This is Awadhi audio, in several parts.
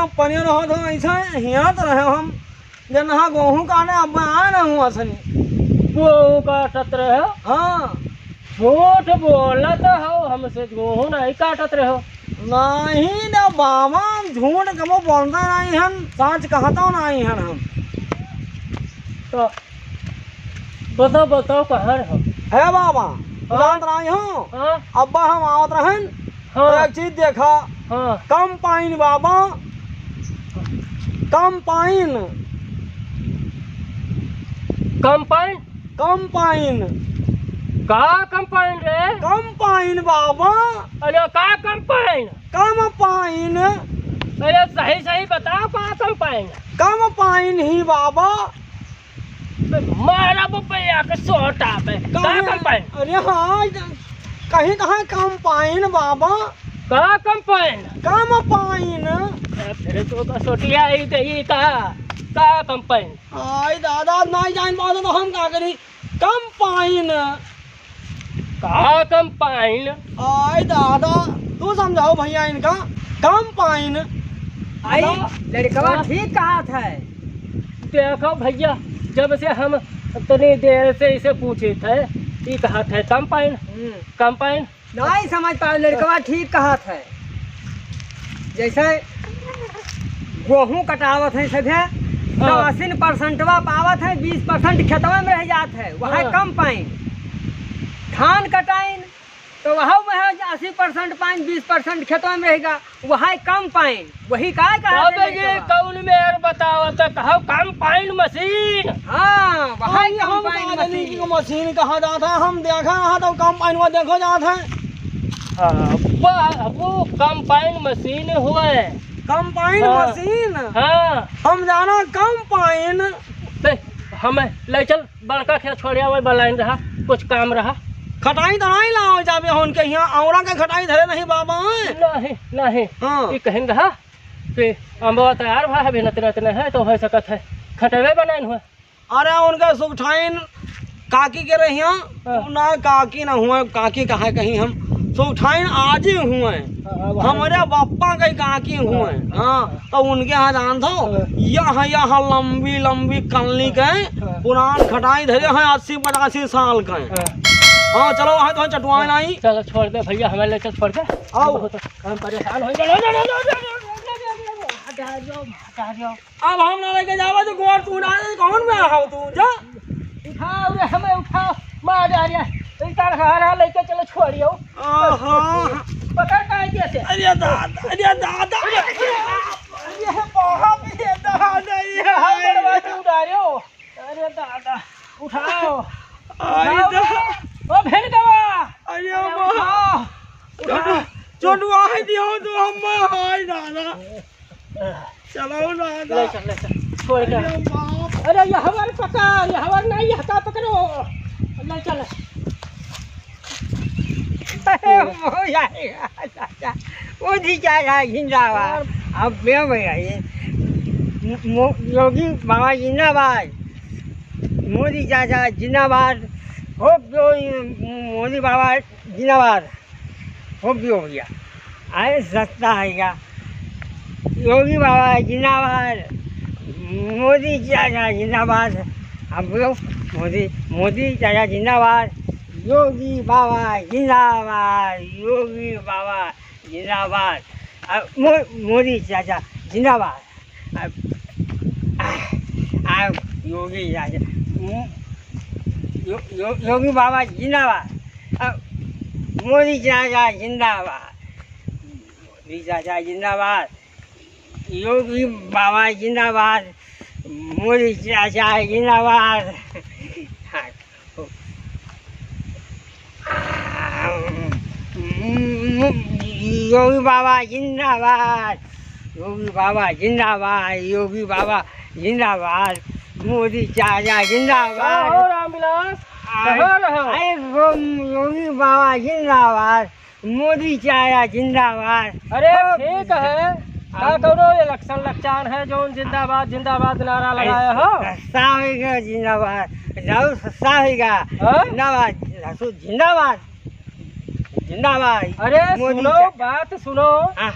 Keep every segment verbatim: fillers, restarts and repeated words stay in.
पनिया रहो तो ऐसा हियात रहे हम, जन हाँ गोहूँ काटे, अब आए ना हुआ सनी। गोहूँ काटत रहे? हाँ। झूठ बोलत हो, हमसे गोहूँ नहीं काटत रहे हो। नहीं ना बाबा, हम झूठ कबो बोलते नहीं हन, साँच कहता नहीं हन हम। तो बताओ, बताओ, कहाँ रहो? हे बाबा, हाँ? जानत नहीं हो? हाँ? अब्बा हम आवत रहन, हाँ। तो एक चीज देखा, हाँ। कम पाइन बाबा, कम पाइन। कम पाइन? कम पाइन। का कम पाइन रे? कम पाइन बाबा। अरे का कम पाइन? कम पाइन। अरे सही सही बताओ, का कम पाइन? कम पाइन ही बाबा। मारा बपैया के सोटा पे। का कहीं, कम पाइन? अरे हाँ, कहीं कहाँ कम पाइन बाबा? का कम पाइन? कम पाइन। ए, फिर तो का सोटिया आई गई का? का कम पाइन? आई दादा, नहीं जान पाता तो हम का करी? कम पाइन। का कम पाइन? आई दादा, तू समझाओ भैया इनका, कम पाइन। आई, बताओ। लड़कवा हाँ। ठीक कहत है। देखो भैया, जब से हम इतनी देर से इसे पूछे थे, ई कहत है कम पाइन, हम्म। कम पाइन। नहीं समझ पाए, लड़कवा ठीक कहत है। जैसे गोहूँ कटावत है सभे, तो हाँ। अस्सी परसेंटवा पावत है, बीस परसेंट खेतवा में रह जात है, वह हाँ। कम पाइन। धान कटाइन, तो वह में अस्सी परसेंट पाइन, बीस परसेंट खेतवा में रहेगा, वह कम पाइन। वही का कहा अबे ये कौन में यार बताओ तो कहो कम पाइन मशीन। हाँ, वह अरे कम हम पाइन का जानी मशीन। कि मशीन कहा जात है, हम देखा रहा तो कम पाइन वो देखो जात है। हाँ, वो, वो कम पाइन मशीन हुआ है। कम पाइन हाँ। मशीन? हाँ। हम जाना कम पाइन। ते, हमें ले चल, बड़का खेत छोड़िया, वही बलाइन रहा, कुछ काम रहा। खटाई तो नहीं लाओ जाबे होन के यहाँ, औरा के खटाई धरे नहीं बाबा। नहीं, नहीं। हाँ। ये कहिन रहा कि अम्बवा तैयार भा है, अभी नतने नतने है, तो हो सकत है खटेवे बनाइन हुआ। अरे उनके सुखठाइन काकी के रहिया, हाँ। ना काकी ना हुआ, काकी कहा कहीं हम सुखठाइन आजी हुआ। हाँ, हाँ, वहाँ हमारे बप्पा के काकी हुए। हाँ। हाँ, तो उनके यहाँ जान थो, हाँ। यह, यह लंबी लंबी कल्ली के हाँ। पुरान खटाई धरे हैं अस्सी पचासी साल के। हाँ। हाँ, चलो वहाँ तो चटवाए नहीं। चलो छोड़ दे भैया, हमें ले चल छोड़ दे। आओ। बहुत हम परेशान हो गए। हटा जाओ, हटा जाओ। अब हम ना लेके जावा तो गोर तू ना, कौन में आओ तू? जा। उठाओ रे, हमें उठाओ। मार जा रे। इनका हारा लेके चलो, छोड़ियो। आहा। पकड़ काहे कैसे? अरे दादा, अरे दादा। अरे, अरे, अरे बाप रे दादा, ये ये हाथ हाय। बड़वा क्यों उठा रहे हो? अरे दादा, उठाओ। आई उठाओ दा- रे। ओ भेड़ गवा। अरे अरे माँ। उठाओ। उठाओ। चोट-, चोटवा है दियो तो हम हाय दादा। चलो दादा। ले चल, ले चल। छोड़ दे। अरे बाप। अरे ये हमार पकड़, ये हमार नहीं, ये हटा पकड़ो। ले चल। अरे मोदी चाचा, चाचा, मोदी चाचा जिंदाबाद। अब मैं भैया ये मो-, योगी बाबा जिंदाबाद, मोदी चाचा जिंदाबाद, हो यो-, मोदी बाबा जिंदाबाद, हो यो भैया, आए सस्ता है क्या? योगी बाबा जिंदाबाद, मोदी चाचा जिंदाबाद। हम लोग मोदी, मोदी चाचा जिंदाबाद, योगी बाबा जिंदाबाद, योगी बाबा जिंदाबाद। आ, मो-, मोदी चाचा जिंदाबाद। आ, आ, आ, योगी चाचा, मो-, यो-, यो-, योगी बाबा जिंदाबाद। आ, मोदी चाचा जिंदाबाद। मोदी चाचा जिंदाबाद, योगी बाबा जिंदाबाद, मोदी चाचा जिंदाबाद। योगी बाबा जिंदाबाद, योगी बाबा जिंदाबाद, योगी बाबा जिंदाबाद, मोदी चाचा जिंदाबाद। का हो रामविलास, आ, कहाँ रहो? अरे वो योगी बाबा जिंदाबाद। मोदी चाचा जिंदाबाद। अरे ओ, ठीक है, का आ, कौनो election लक्षान है जौन जिंदाबाद जिंदाबाद नारा लगाया हो? सस्ता होइगा जिंदाबाद, जाऊ सस्ता होइगा। हाँ? जिंदाबाद, लहसुन जिंदाबाद, जिंदाबाद। अरे मोदी सुनो, चा- बात सुनो। हाँ।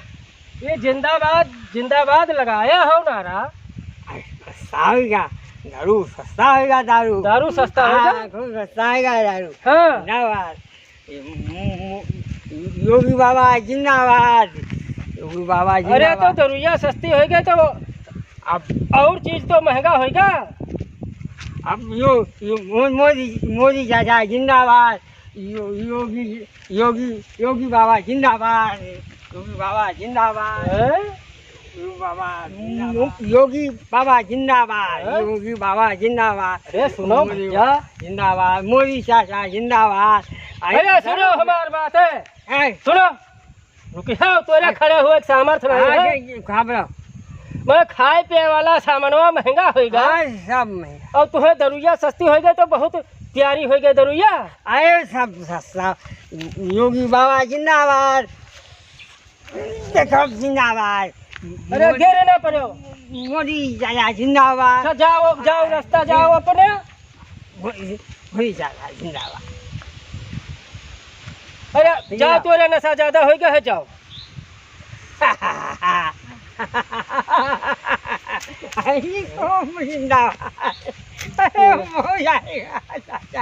ये जिंदाबाद, जिंदाबाद लगाया हो नारा। सस्ता होइगा दारू, सस्ता होइगा दारू। दारू सस्ता होइगा? हाँ, खूब सस्ता होइगा दारू। हाँ। जिंदाबाद। ये मो-, मो-, योगी बाबा जिंदाबाद। योगी बाबा अरे, तो जिंदाबाद। दरुइया सस्ती होइगा तो अब और चीज तो महंगा होइगा। अब यो, यो मो-, मोदी, मोदी चाचा जिंदाबाद। यो-, योगी, योगी, योगी बाबा जिंदाबाद। योगी बाबा जिंदाबाद। हैं? योगी बाबा जिंदाबाद। योगी बाबा जिंदाबाद। हैं? योगी बाबा जिंदाबाद। अरे सुनो मोदी भैया। जिंदाबाद। मोदी चाचा जिंदाबाद। अरे सुनो हमार बात है। हैं? सुनो। रुकी, हाँ, तोरे खड़े हुए के सामर्थ नहीं है। ये, ये, हाँ, बोलो। मैं खाए पिए वाला सामानवा महंगा होइगा। हाँ, सब महंगा। और तुहे दरुइया सस्ती होइगा तो बहुत प्यारी होइगा दरुइया। अरे सब सस्ता। योगी बाबा जिंदाबाद। देखो जिंदाबाद। अरे मोदी, गिरे ना पड़ो। मोदी चाचा जिंदाबाद। अच्छा, जाओ, जाओ, रास्ता जाओ अपने। मोदी, मोदी चाचा जिंदाबाद। अरे भैया। जाओ, तोरे नशा ज्यादा होइगा है, जाओ। अरे कौन जिंदाबाद? अरे हो जाएगा चाचा।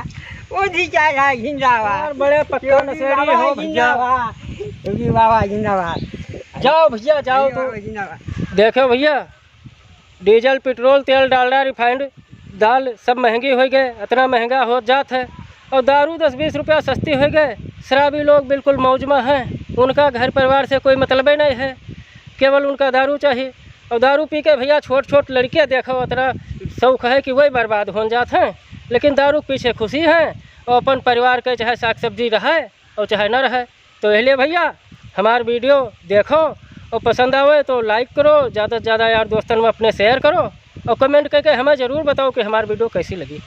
मोदी चाचा जिंदाबाद। यार, बड़े पक्का योगी नशेड़ी बाबा हो भैया। जिंदाबाद। योगी बाबा जिंदाबाद। जाओ भैया, जाओ योगी तो। बाबा जिंदाबाद। देखो भैया, डीजल, पेट्रोल, तेल, डालडा, रिफाइंड, दाल सब महंगी होइ गए, इतना महंगा हो जात है। और दारू दस बीस रुपया सस्ती होइ गए, शराबी लोग बिल्कुल मौज में हैं, उनका घर परिवार से कोई मतलबे नहीं है, केवल उनका दारू चाहिए। और दारू पी के भैया छोट छोट लड़के देखो, इतना शौक है कि वही बर्बाद होन जात हैं, लेकिन दारू के पीछे खुशी हैं और अपन परिवार के चाहे साग सब्जी रहे और चाहे न रहे। तो इसलिए भैया हमार वीडियो देखो और पसंद आवे तो लाइक करो, ज़्यादा से ज़्यादा यार दोस्तन में अपने शेयर करो और कमेंट करके हमें ज़रूर बताओ कि हमार वीडियो कैसी लगी।